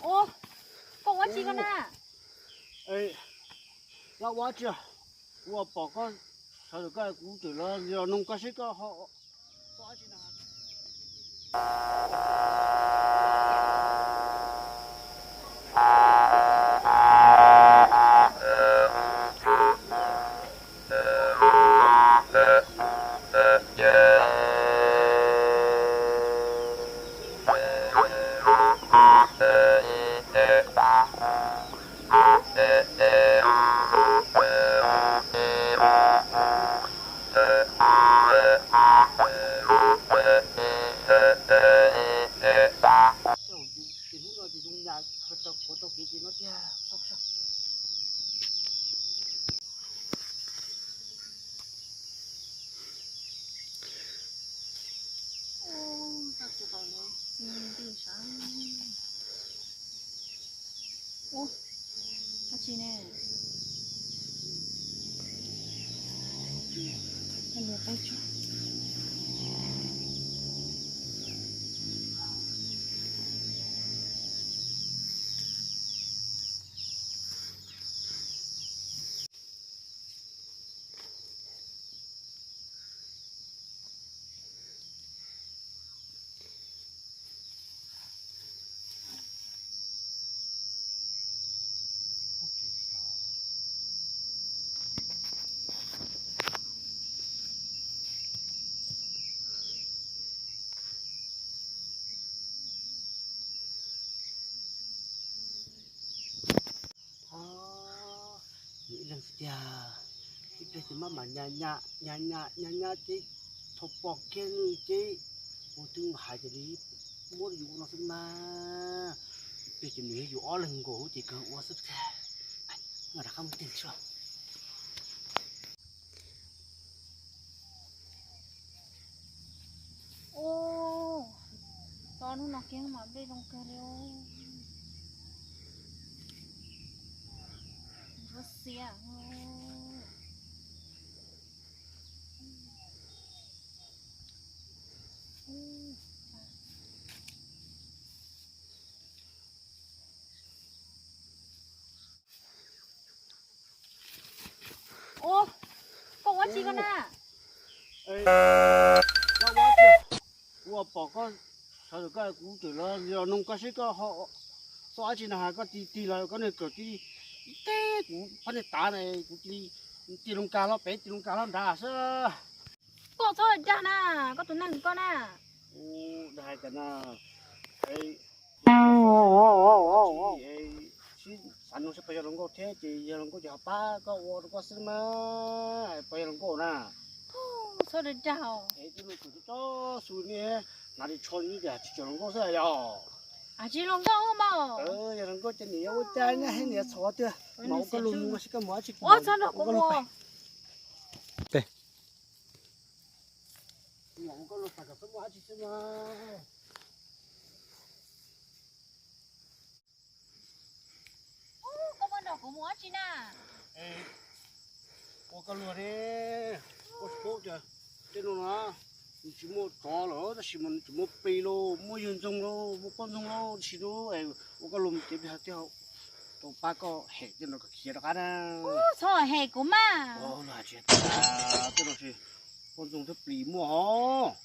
Ua, koj ua tsi koj na? Lab ua tsi? Kuv pom koj sawv ntawm koj kuv twb los noog koj seb koj ho Ua, dab tsi ne? Nws ib leeg xwb tiag, ib pliag ces maj mam nyas nyas nyas nyas nyas ces thaum pom kiag nws ces ua twb hais tias nws muab yus ua no xwb mas, ib pliag ces nws yog yus ob leeg nkaus ces kawg ua xwb tiag. Rov qab mus tig tso. Ua, tos hnub no kiag mas nplej zoo kawg li. Ntsuab xiab. Ua, koj ua tsi koj na? Kuv pom koj sawv ntawm koj kuv twb los noog koj seb koj ho xyov dab tsi no has koj tig tig los koj niag kawm tib teb kuv phab niag tav na kuv tig loo kag hlob pem tig loo kag hlob nrad xwb. Koj txhob dag na, koj tus neeg koj na. Ua, dag hais tias na, sib xav noog seb puas yog hluas nkauj thiab ces yog hluas nkauj ces ho pab koj ua rau koj xwb mas, puas yog hluas nkauj na. Txhob dag dag os. Es tij laug kawm txog txog xus niag hnav li tsho li tias tsis tseem hluas nkauj xwb yog. Tsis hluas nkauj mas. Yog hluas nkauj ces niam yuav ua cas niam txhom tiag. Mas ua koj lus mus seb koj mus dab tsi. Ua txhob nrog kuv mus. Ua koj lus pais kom txhob muaj dab tsi xwb mas. Koj muab nrog kuv mus dab tsi na? Ua koj luag ne, koj tsis paub tias tej no na, nws tsis muaj tsov lawm tab sis mas nws tseem muaj plis lauj, muaj yawg ntxoog lauj, muaj poj ntxoog lauj, tab sis ua koj luag mus ces peb hais tias tau pab koj hem tej no kom khiav rov qab na. Txhob hem kuv mas. Tej no poj ntxoog thiab plis muaj os.